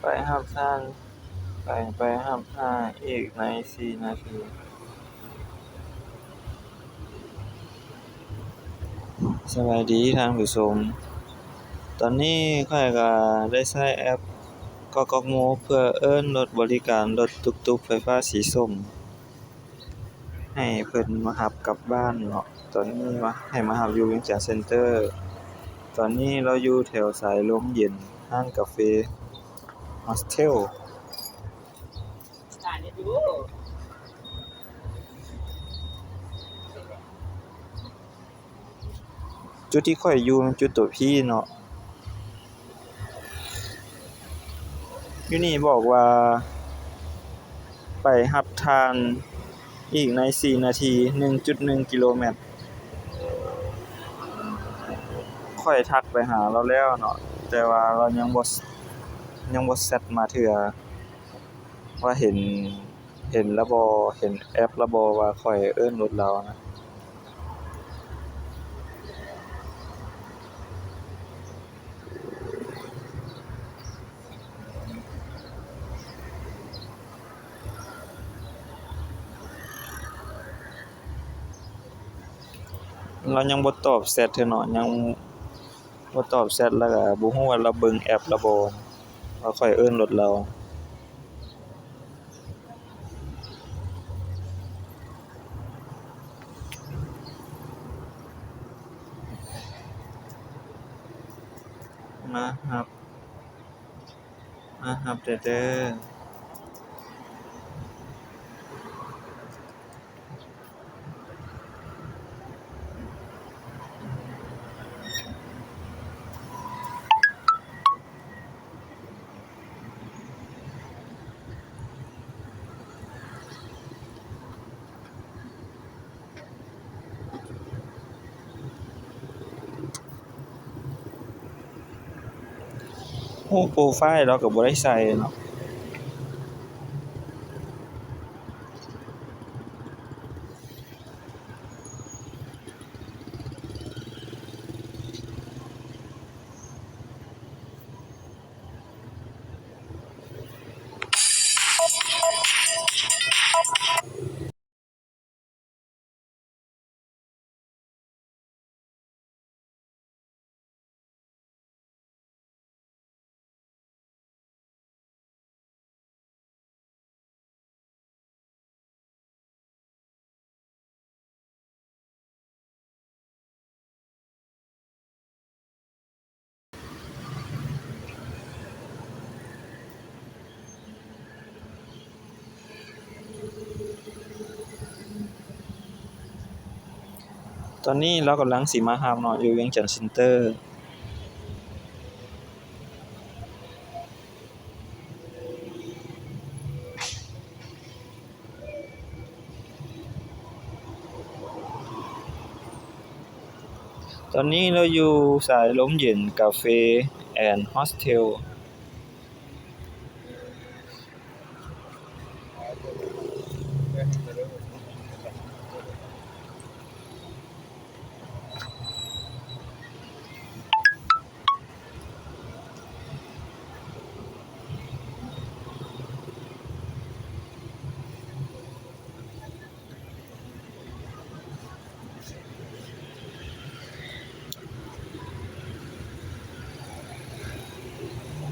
ໄປຮັບທ່ານ ໄປ ໄປຮັບທ່ານອີກໃນສີ່ນາທີ. ສະບາຍດີທ່ານຜູ້ຊົມ, ຕອນນີ້ຂ້ອຍກໍໄດ້ໃຊ້ແອັບກອກກອກໂມ ເພື່ອເອີ້ນລົດບໍລິການລົດຕຸກຕຸກໄຟຟ້າສີສົ້ມ ໃຫ້ເພິ່ນມາຮັບກັບບ້ານເນາະ. ຕອນນີ້ວ່າໃຫ້ມາຮັບຢູ່ວຽງຈັນເຊັນເຕີ. ຕອນນີ້ລາວຢູ່ແຖວສາຍລົມເຢັນ ຮ້ານກາເຟ Hostel. ຈຸດທີ່ຂ້ອຍຢູ່ແມ່ນຈຸດຕົວ P ເນາະ. ຢູ່ນີ້ບອກວ່າໄປຮັບທ່ານອີກໃນສີ່ນາທີ ໜຶ່ງຈຸດໜຶ່ງກິໂລແມັດ. ຂ້ອຍທັກໄປຫາລາວແລ້ວເນາະ, ແຕ່ວ່າລາວຍັງບໍ່ ຍັງບໍ່ແຊັດມາເທື່ອ ວ່າເຫັນ ເຫັນລະບໍ່ ເຫັນແອັບລະບໍ່ວ່າຂ້ອຍເອີ້ນລົດລາວນະ. ລາວຍັງບໍ່ຕອບແຊັດເທື່ອເນາະ, ຍັງບໍ່ຕອບແຊັດ ແລ້ວກໍບໍ່ຮູ້ວ່າລາວເບິ່ງແອັບລະບໍ່ ວ່າຂ້ອຍເອີ້ນລົດລາວ. ມາຮັບ ມາຮັບແດ່ເດີ. ຮູບໂປຣໄຟລ໌ລາວກໍບໍ່ໄດ້ໃສ່ເນາະ. ຕອນນີ້ລາວກຳລັງຊິມາຮັບເນາະ ຢູ່ວຽງຈັນເຊັນເຕີ. ຕອນນີ້ລາວຢູ່ສາຍລົມເຢັນ Cafe and Hostel. ເ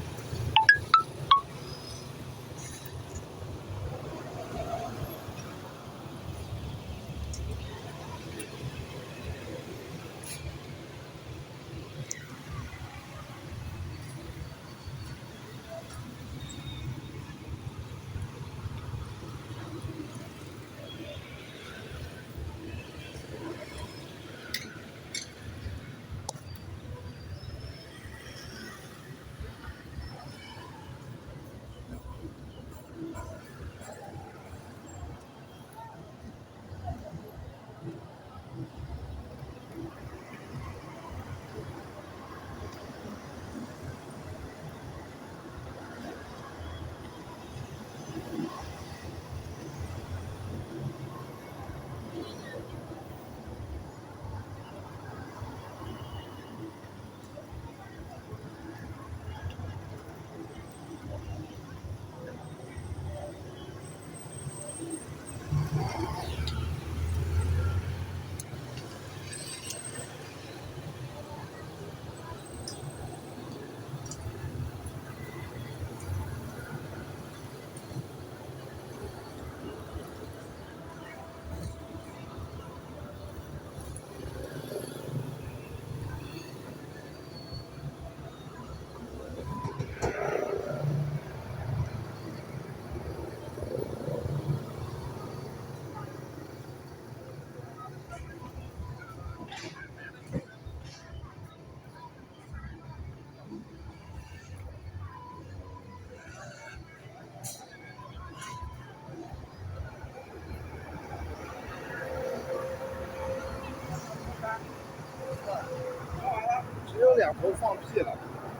两头放屁了，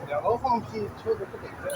两头放屁车子不给开。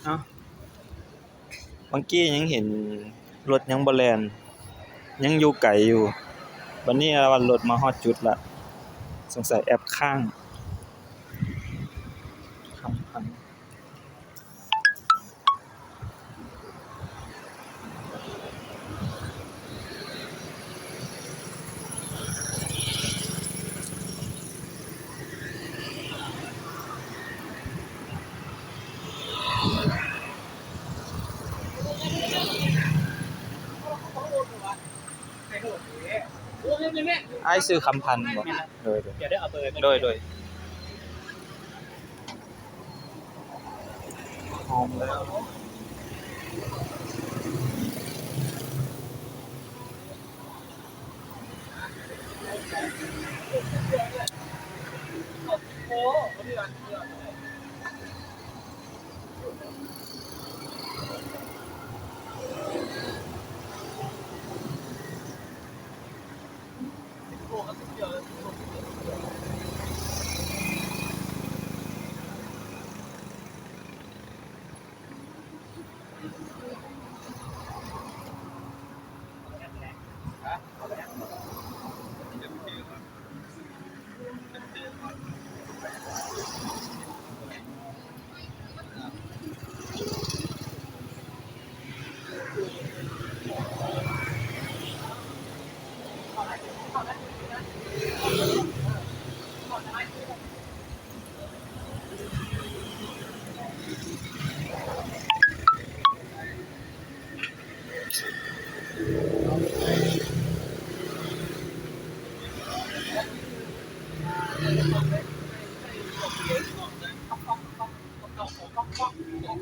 ເອົ້າ ບາງກີ້ຍັງເຫັນລົດຍັງບໍ່ແລ່ນ ຍັງຢູ່ໄກຢູ່ ບາດນີ້ວ່າລົດມາຮອດຈຸດລະ ສົງໄສແອັບຄ້າງ. ອ້າຍຊື່ຄຳພັນບໍ? ແມ່ນລະ. ໂດຍ ໂດຍ ດຽວໄດ້ເອົາເບີໄປ ໂດຍ ໂດຍ. ພ້ອມແລ້ວ. ເ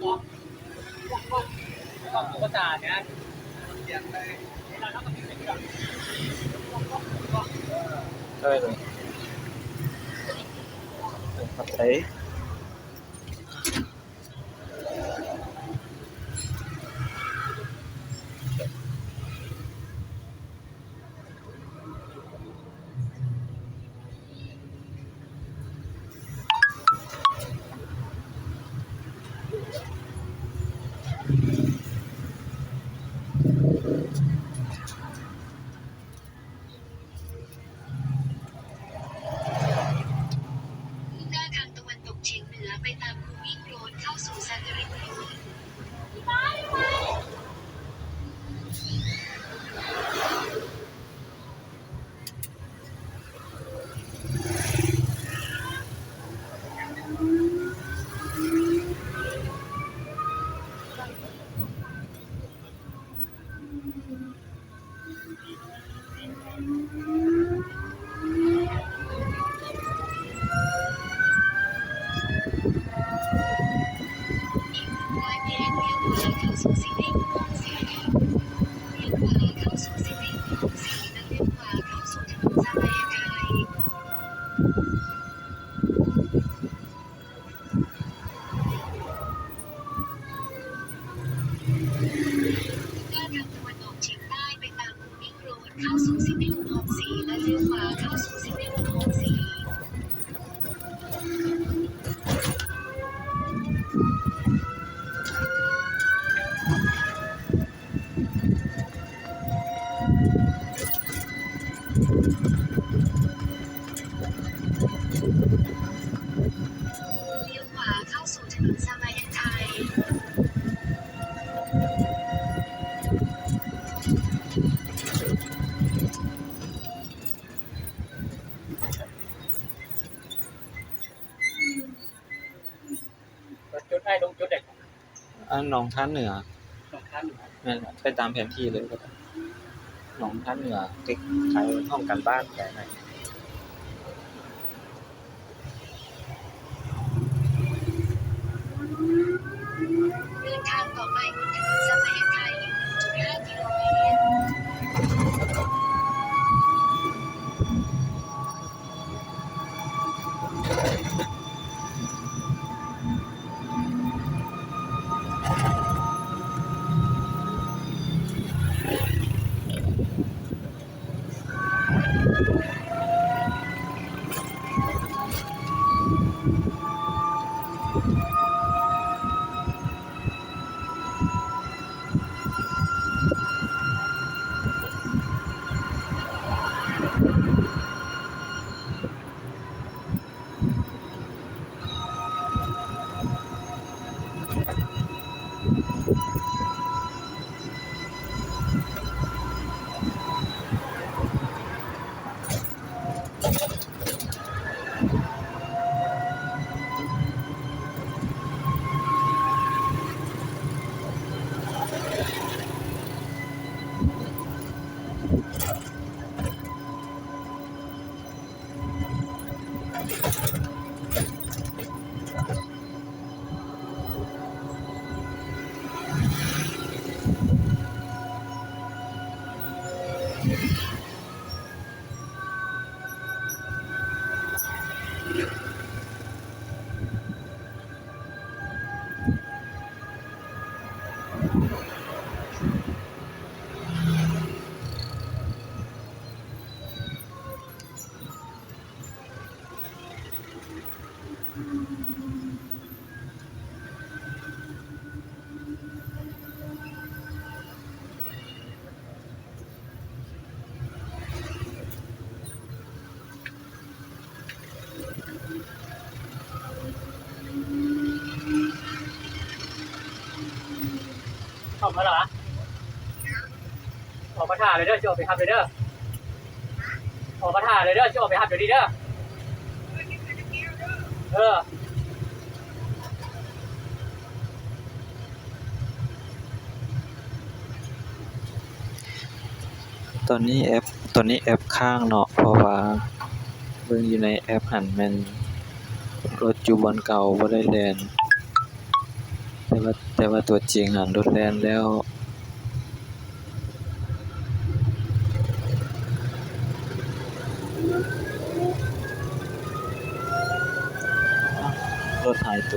ເອີ ຂອບໃຈ. มุ่ງหน้าทางตะวันตกเฉียงเหนือไปตามคูวิ่งโรดเข้าสู่ซาการินโรด. มุ่งหน้าทางตะวันออกเฉียงใต้ไปตาม โรดเข้าสู่ซิตี้โฮมสี่ และเลี้ยวขวาเข้าสู่ซิตี้โฮมสี่. เลี้ยวขวาเข้าสู่ถนนซามาเอ็นไทย. ຈຸດອ້າຍລົງຈຸດໃດ? ອັນໜອງທາເໜືອ. ໜອງທາເໜືອ. ແມ່ນແຫຼະ ໄປຕາມແຜນທີ່ເລີຍກໍໄດ້. ໜອງທາເໜືອ ຕິດໄທຫ້ອງການບ້ານໄປ. ເດີນທາງຕໍ່ໄປບົນຖະໜົນສະໄມໄທ ໜຶ່ງຈຸດຫ້າກິໂລແມັດ. ເຂົ້າມາລະ? ອອກມາຖ້າເລີຍເດີ ຊິອອກໄປຮັບເລີຍເດີ. ອອກມາຖ້າເລີຍເດີ ຊິອອກໄປຮັບດຽວນີ້ເດີ. ເອີ. ຕອນນີ້ແອັບ ຕອນນີ້ແອັບຄ້າງເນາະ ເພາະວ່າເບິ່ງຢູ່ໃນແອັບຫັ້ນແມ່ນລົດຢູ່ບ່ອນເກົ່າ ບໍ່ໄດ້ແລ່ນ. ແຕ່ ແຕ່ວ່າຕົວຈິງຫັ້ນລົດແລ່ນແລ້ວ ລົດຫາຍໂຕ.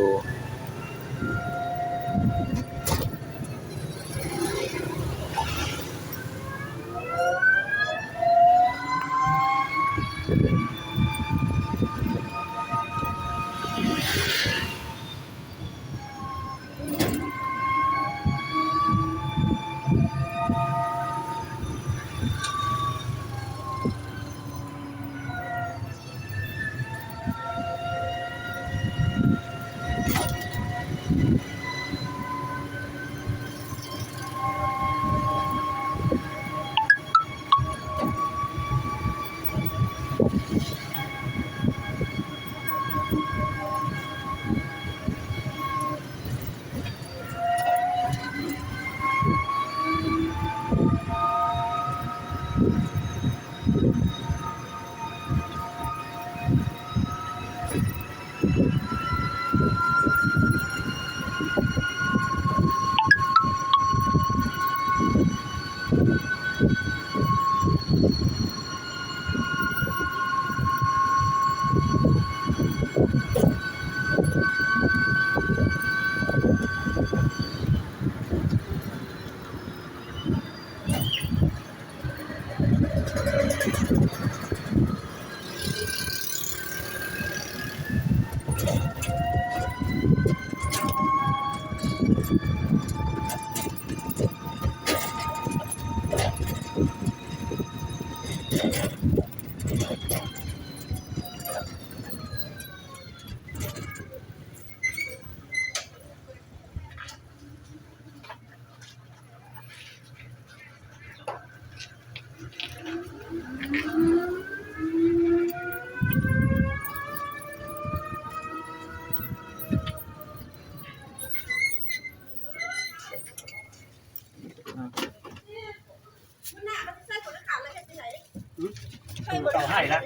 ເຂົາໃຫ້ລະ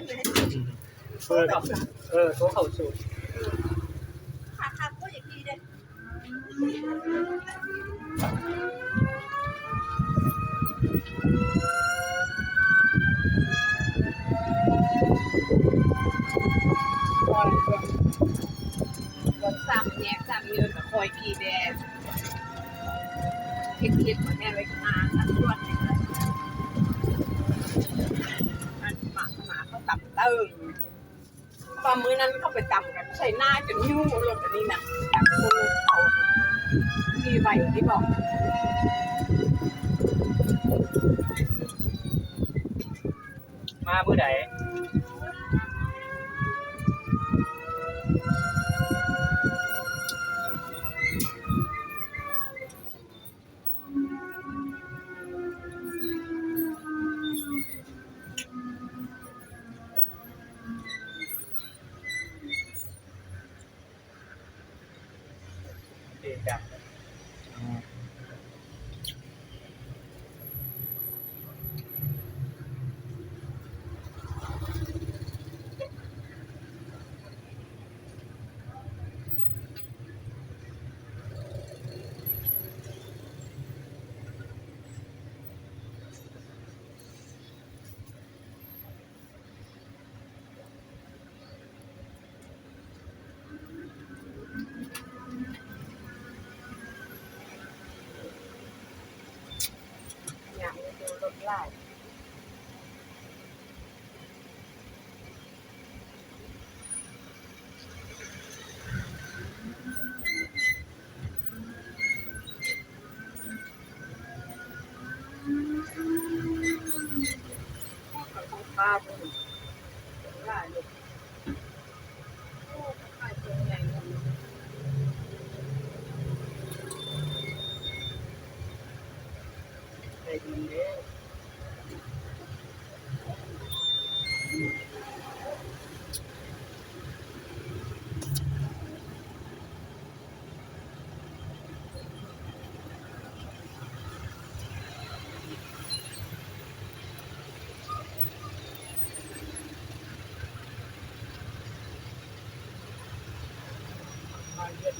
ເອີ ເອີ ໂທເຂົ້າສູນ ສາມແຍກສາມເດີນ ກະຄ່ອຍຂີ່ແດ່. ເຮັດ ເຮັດ ແມ່ໄວ້ຂ້າງ ຊວນ ອັນໝາກ ໝາກເຂົາຕຳເຕີງ ວ່າມື້ນັ້ນເຂົາໄປຕຳກັນໃສ່ໜ້າຈົນຍູ້ລົດອັນນີ້ນະ ຈັກຄົນເຂົາຂີ່ໄວນີ້ບໍ. ມາມື້ໃດ? ເດດຳ. ຍາມນີ້ລົດຫຼາຍ. ໄດ້ຍິນເດ້. ມາເຢັນ.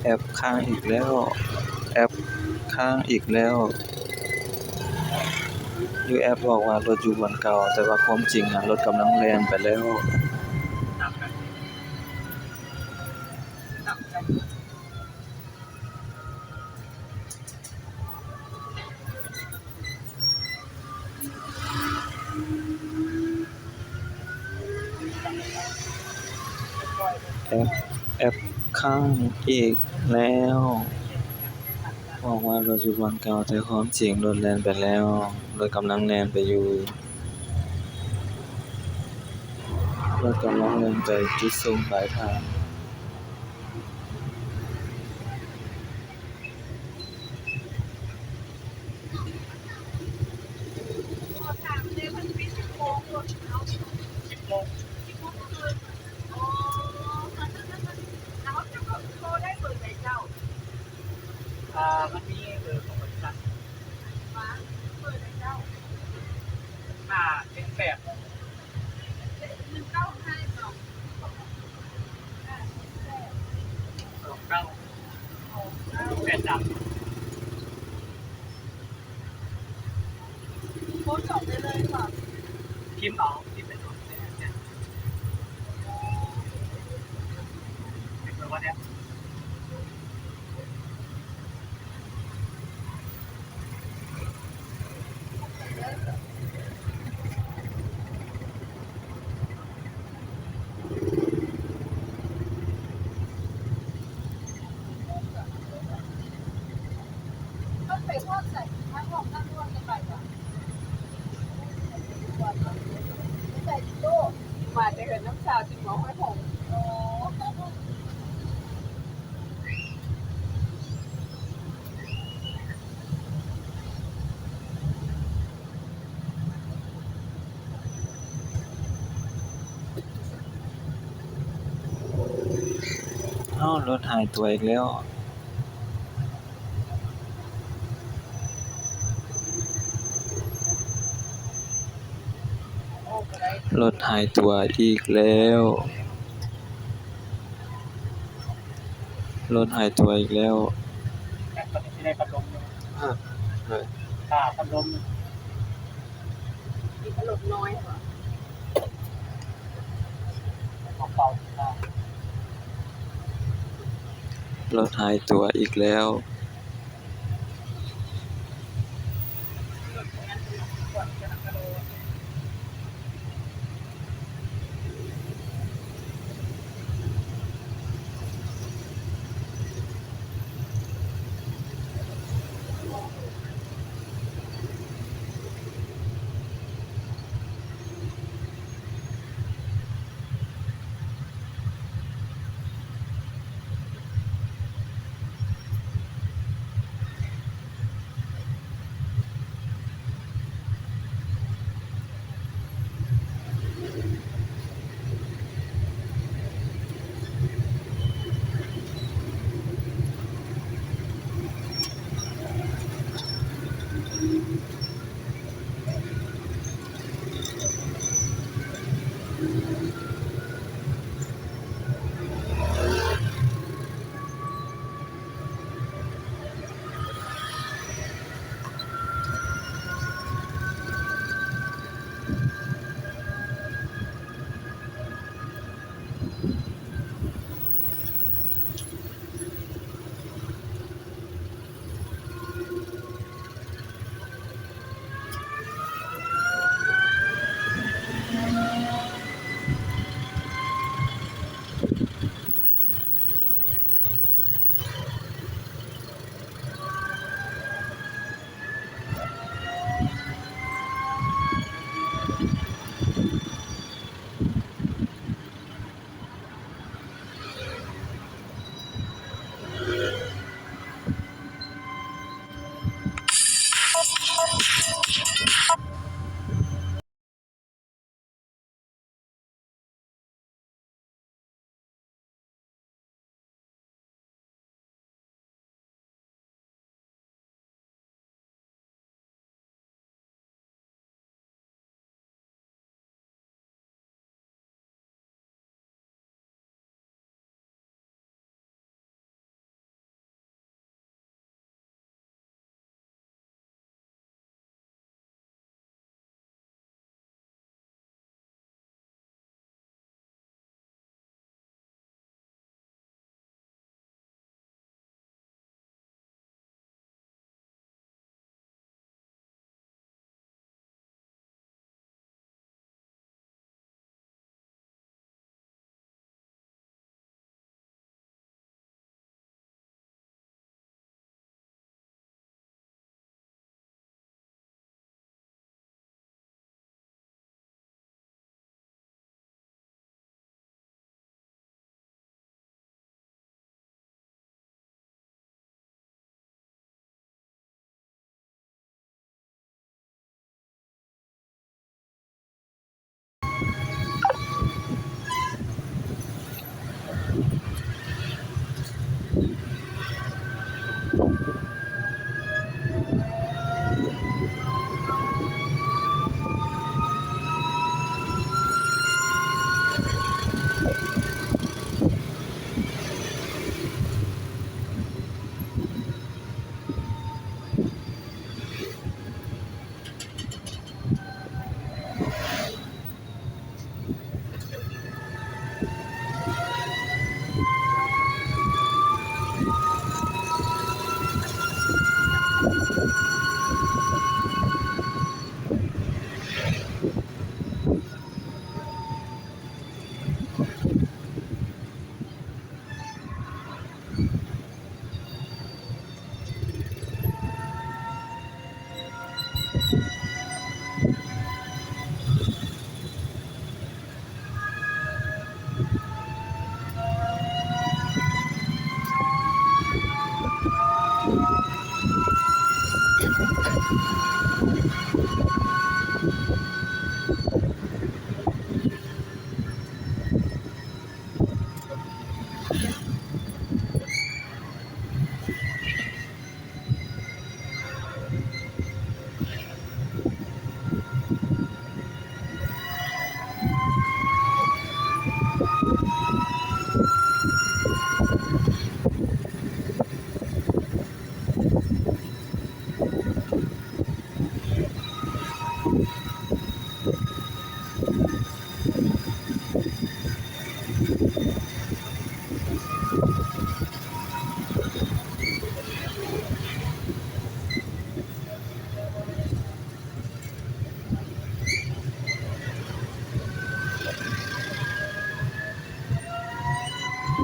ແອັບຄ້າງອີກແລ້ວ, ແອັບຄ້າງອີກແລ້ວ. ຢູ່ແອັບບອກວ່າລົດຢູ່ບ່ອນເກົ່າ, ແຕ່ວ່າຄວາມຈິງຫັ້ນລົດກຳລັງແລ່ນໄປແລ້ວ. ແອັບ ແອັບຄ້າງອີກແລ້ວ. ບອກວ່າລົດຢູ່ບ່ອນເກົ່າ, ແຕ່ຄວາມຈິງລົດແລ່ນໄປແລ້ວ, ລົດກຳລັງແລ່ນໄປຢູ່, ລົດກຳລັງແລ່ນໄປຈຸດສົ່ງປາຍທາງ. ອ່າ ມັນມີເບີຂອງບໍລິສັດ ຫ້າເຈັດແປດ ໜຶ່ງເກົ້າຫ້າ ສອງເກົ້າ ແປດສາມ ພິມເອົາ ພິມເປັນ ມາແຕ່ເຮືອນນ້ຳຊາຈຶ່ງມາຮອດຫ້ອງ. ອ້າວ ລົດຫາຍຕົວອີກແລ້ວ. ລົດຫາຍຕົວອີກແລ້ວ, ລົດຫາຍຕົວອີກແລ້ວ. ເອີ ເອີ ຖ້າພັດລົມ. ລົດຫາຍຕົວອີກແລ້ວ.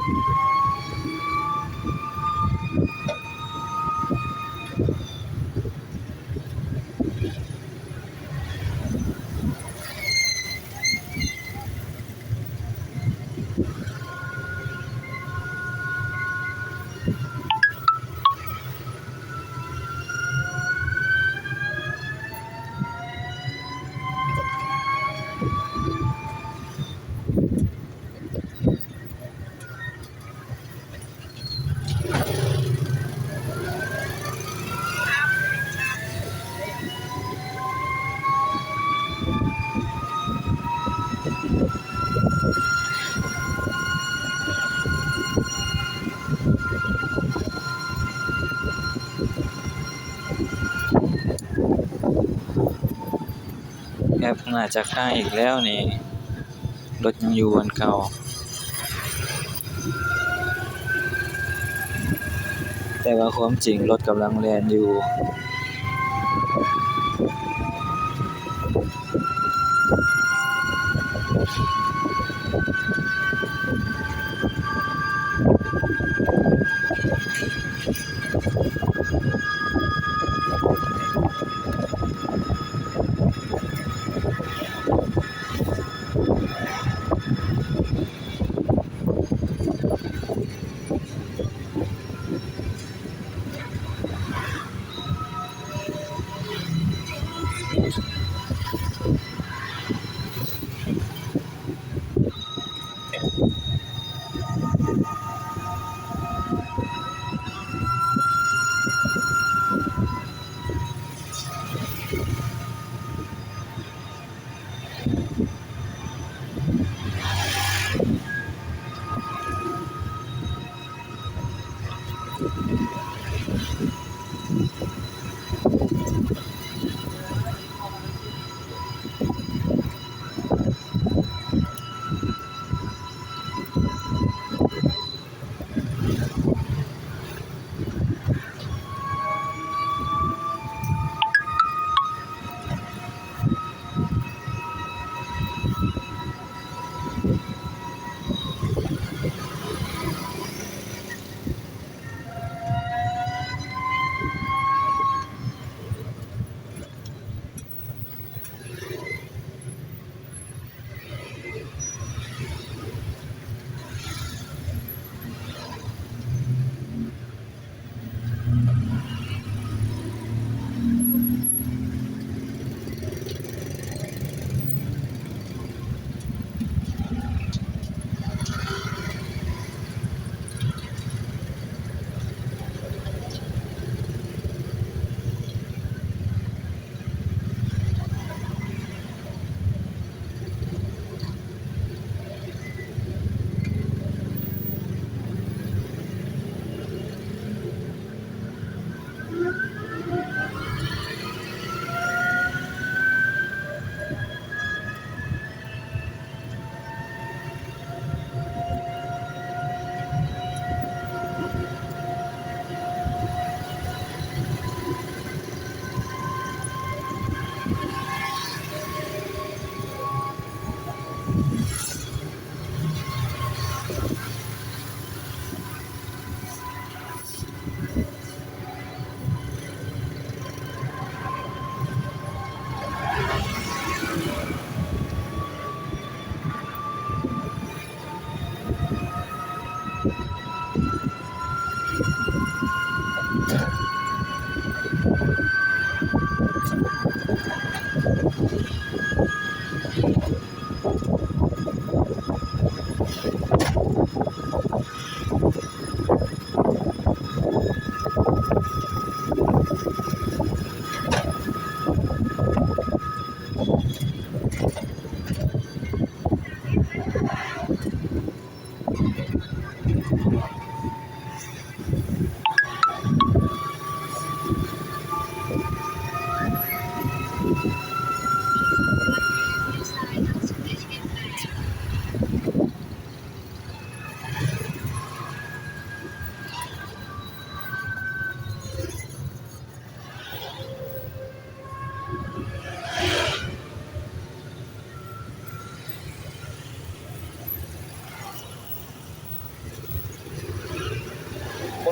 ແອັບໜ້າຈະຄ້າງອີກແລ້ວນີ້ ລົດຍັງຢູ່ບ່ອນເກົ່າ ແຕ່ວ່າຄວາມຈິງລົດກຳລັງແລ່ນຢູ່.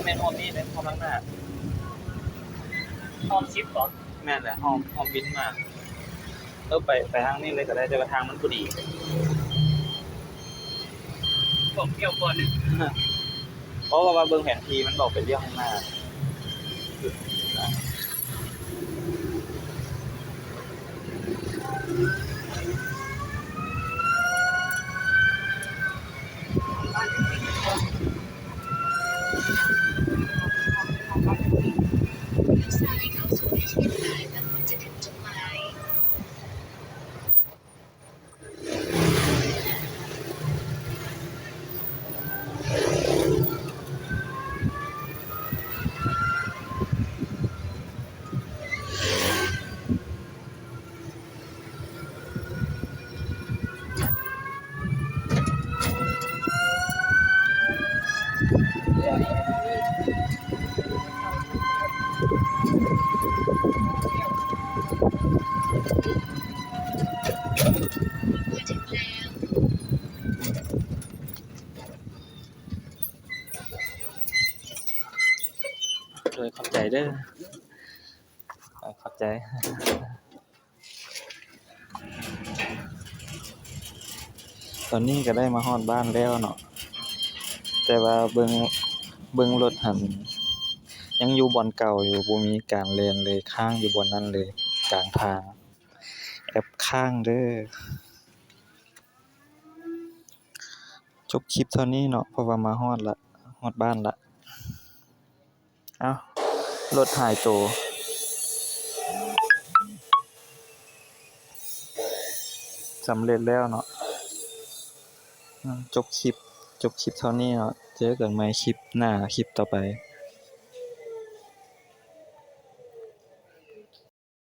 ແມ່ນອ້ອມນີ້ເດ້ ອ້ອມທາງໜ້າ ອ້ອມສິບບໍ? ແມ່ນແຫຼະ ອ້ອມ ອ້ອມບິນມາ. ເອີ ໄປ ໄປທາງນີ້ເລີຍກໍໄດ້ ແຕ່ວ່າທາງມັນບໍ່ດີ. ບອກລ້ຽວກ່ອນ ເພາະວ່າເບິ່ງແຜນທີ່ມັນບອກໄປລ້ຽວຂ້າງໜ້າ. ໂດຍ ຂອບໃຈເດີ້. ຂອບໃຈ. ຕອນນີ້ກໍໄດ້ມາຮອດບ້ານແລ້ວເນາະ ແຕ່ວ່າເບິ່ງ ເບິ່ງລົດຫັ້ນ ຍັງຢູ່ບ່ອນເກົ່າຢູ່ ບໍ່ມີການແລ່ນເລີຍ ຄ້າງຢູ່ບ່ອນນັ້ນເລີຍ ກາງທາງ ແອັບຄ້າງເດີ້. ຈົບຄລິບເທົ່ານີ້ເນາະ ເພາະວ່າມາຮອດລະ ຮອດບ້ານລະ. ເອົ້າ ລົດຫາຍໂຕ ສຳເລັດແລ້ວເນາະ. ຈົບຄລິບ ຈົບຄລິບເທົ່ານີ້ເນາະ ເຈີກັນໃໝ່ຄລິບໜ້າ ຄລິບຕໍ່ໄປ.